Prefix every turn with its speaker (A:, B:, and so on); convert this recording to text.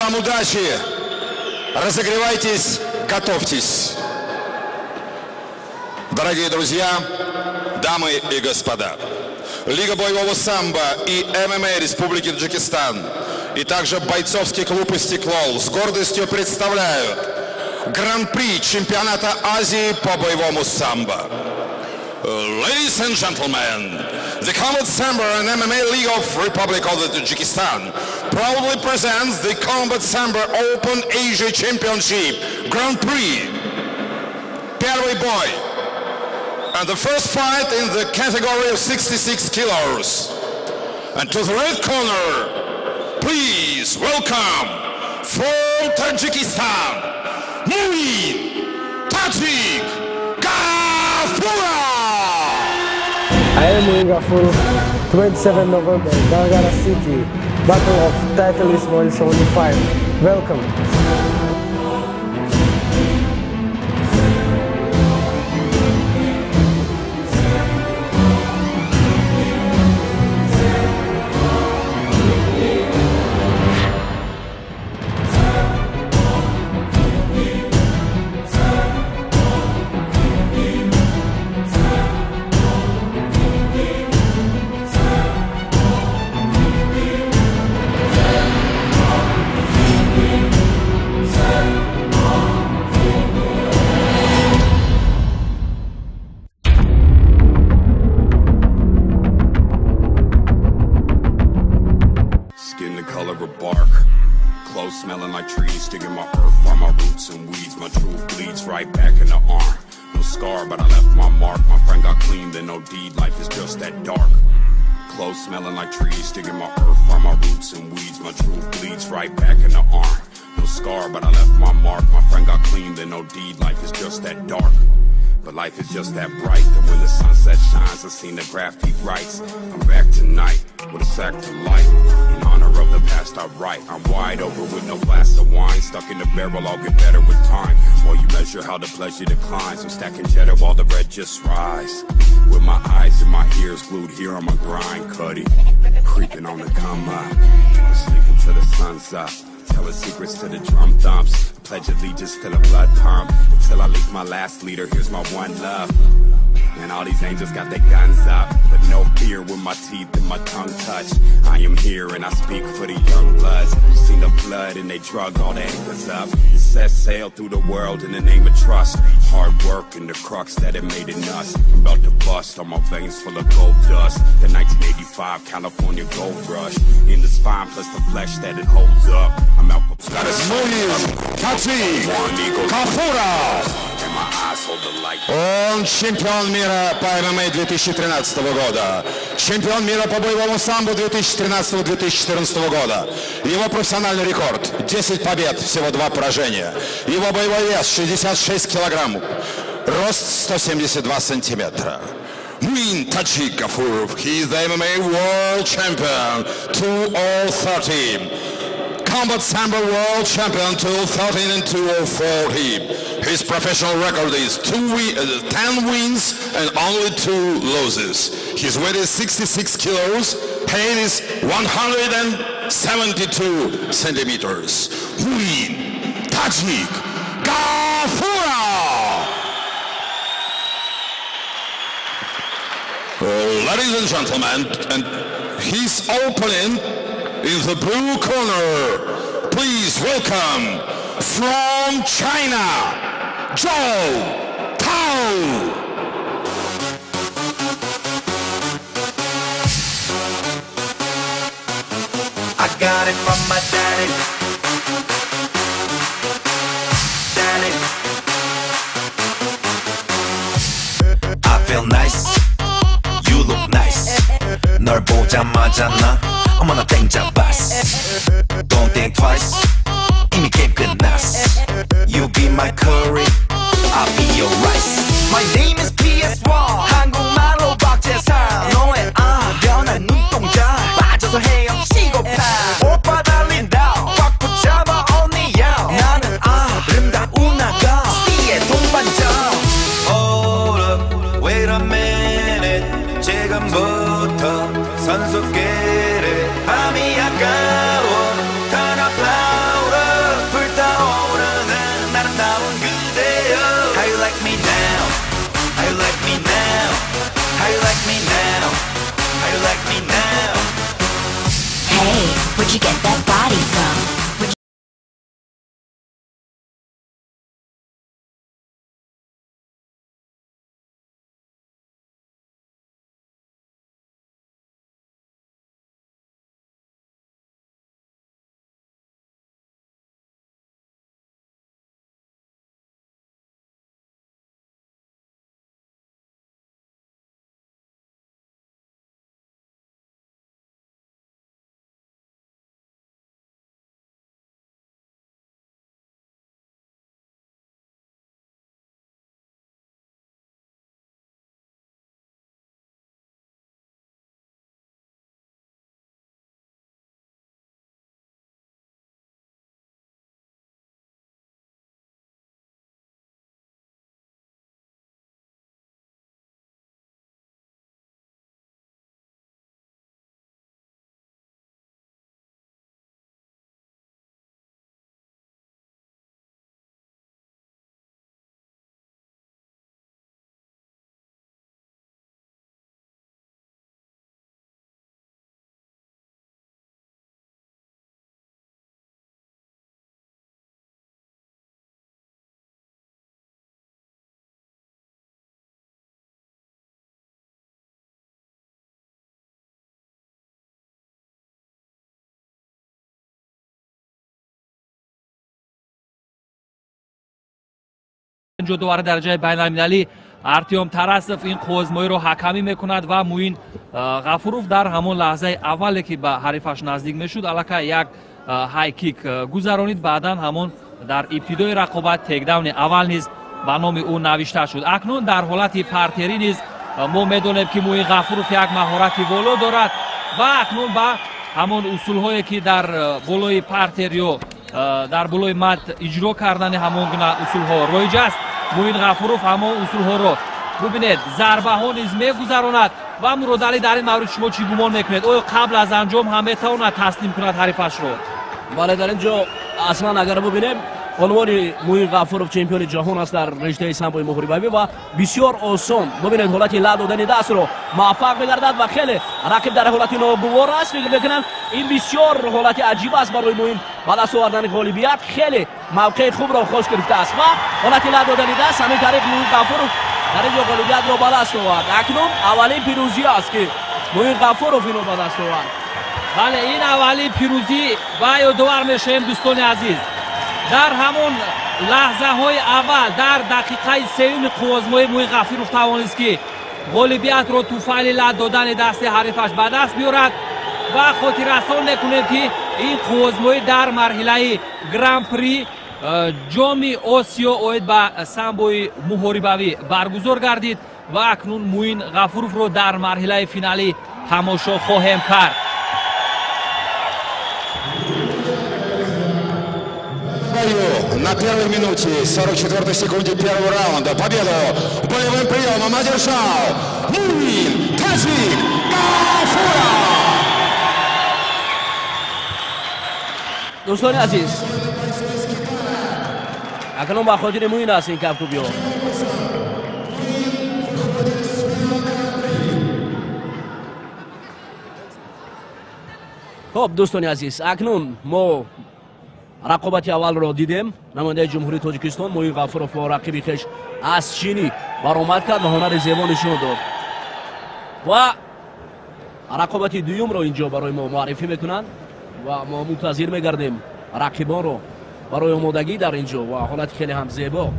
A: Вам удачи! Разогревайтесь, готовьтесь. Дорогие друзья, дамы и господа, Лига боевого самбо и ММА Республики Таджикистан и также бойцовский клуб «Истиклол» с гордостью представляют Гран-при чемпионата Азии по боевому самбо. Ladies and gentlemen, the Combat Sambo and MMA League of Republic of the Tajikistan proudly presents the Combat Sambo Open Asia Championship Grand Prix. Первый бой. And the first fight in the category of 66 kilos. And to the red corner, please welcome from Tajikistan, Muin Tajik Gafurov!
B: I am Muin Gafurov, 27 November, Gangara City, Battle of Title Ismoil 75. Welcome.
C: Smelling like trees, digging my earth from my roots and weeds. My truth bleeds right back in the arm. No scar, but I left my mark. My friend got clean, then no deed. Life is just that dark. Clothes smelling like trees, digging my earth from my roots and weeds. My truth bleeds right back in the arm. No scar, but I left my mark. My friend got clean, then no deed. Life is just that dark. But life is just that bright that when the sunset shines, I seen the graph he writes. I'm back tonight with a sack to light. In honor of the past I write. I'm wide open with no glass of wine. Stuck in the barrel, I'll get better with time. While you measure how the pleasure declines, I'm stacking cheddar while the bread just rise. With my eyes and my ears glued here on my grind, cuddy. Creeping on the come up. I'm sleeping till the sun's up. Telling secrets to the drum thumps. Pledge allegiance to the blood pump. Until I leave my last leader, here's my one love. And all these angels got their guns up. But no fear when my teeth and my tongue touch. I am here and I speak for the young bloods. Seen the flood and they drug all the anchors up. And set sail through the world in the name of trust. Hard work and the crux that it made in us. I'm about to bust on my veins full of gold dust. The 1985 California gold rush. In the spine plus the flesh that it holds up. I'm out for
A: Muin Tajik Gafurov. Он чемпион мира по ММА 2013 года. Чемпион мира по боевому самбо 2013-2014 года. Его профессиональный рекорд – 10 побед, всего 2 поражения. Его боевой вес – 66 килограмм. Рост 172 сантиметра. Muin Tajik Gafurov, he is the MMA World Champion 2013. Combat Sambo World Champion 2013 and 2014. His professional record is 10 wins and only 2 losses. His weight is 66 kilos, height is 172 centimeters. Muin Tajik Gafurov! Ladies and gentlemen, and his opponent in the blue corner, please welcome from China, Zhou Tao.
D: I got it from my daddy. Daddy. I feel nice. You look nice. 널 보자마자 나 어머나 땡 잡았어. Don't think twice. 이미 게임 끝났어. You be my curry, I'll be your rice. My name is PS1. 한국말로 박재상. 너의 아련한 눈동자 빠져서 헤엄치고파. 오빠 달린다. 꽉 붙잡아 언니야. 나는 아름다운 아가씨의 동반자.
E: Hold up, wait a minute. 지금부터 선수끼리 밤이 아까워. Turn up louder.
F: Where'd you get that body from?
G: اینجا دوباره درجه بین‌المللی ارتیوم تراسف این قوزمایی رو حکمی میکند و موین غفوروف در همون لحظه اولی که به حریفش نزدیک میشد الکی یک های کیک گذرانید. بعدا همون در ابتدای رقابت تکداون اول نیز به نام او نوشته شد. اکنون در حالت پرتری نیز ما میدونیم که موین غفوروف یک مهارت والا دارد و اکنون به همون اصول هایی که در بالای پرتر یا در بالای مد اجرا کردن همون گونه اصول ها رایج است. موین غفوروف همون اصول ها رو ببینید ضربه ها نیز میگذراند و مرادعلی در این مورد شما چی گمان میکنید؟ آیا قبل از انجام هم میتواند تسلیم کند حریفش رو؟
H: بله، در اینجا اصلا اگر ببینیم عنوان موین غفوروف چمپیون جهان است در رشته سامبوی مغربی و بسیار آسان ببینید حالت لا دادن دست رو موفق میگردد و خیلی رقیب در حالت ناگوار است. فکر میکنم این بسیار حالت عجیب است برای موین بعد از آوردن غالبیت، خیلی موقع خوب را خوش گرفته است و حالت لا دادن دست همین طریق موین غفوروف در اینجا غالبیت را به دست آورد. اکنون اولین پیروزی است که موین غفوروف اینو به دست آورد.
G: بله، این اولین پیروزی و یادآور میشیم دوستان عزیز در همون لحظه های اول در دقیقه سوم قوازمایی موین غفوروف توانست که غالبیت رو توفیل لد دادن دست حریفش به دست بیارد و خاطررسان میکنیم که این قوازمایی در مرحله گرند پری جام آسیا عاید به سامبوی محاربوی برگزار گردید و اکنون موین غفوروف رو در مرحله فینالی تماشا خواهیم کرد.
A: На первой минуте 44 секунде первого раунда победу болевым приемом одержал Муин Таджик Гафуров.
H: دوستان عزیز، اکنون با خاطر موین است این کفکوبیو. خب دوستان عزیز، اکنون ما رقابت اول را دیدیم. نماینده جمهوری تاجیکستان موین غفوروف با رقیب خویش از چینی برآمد کرد و هنر زیبا نشون داد و رقابت دوم را اینجا برای ما معرفی میکنند و ما منتظر میگردیم رقیبان رو برای آمادگی در اینجا و حالت خیلی هم زیبا.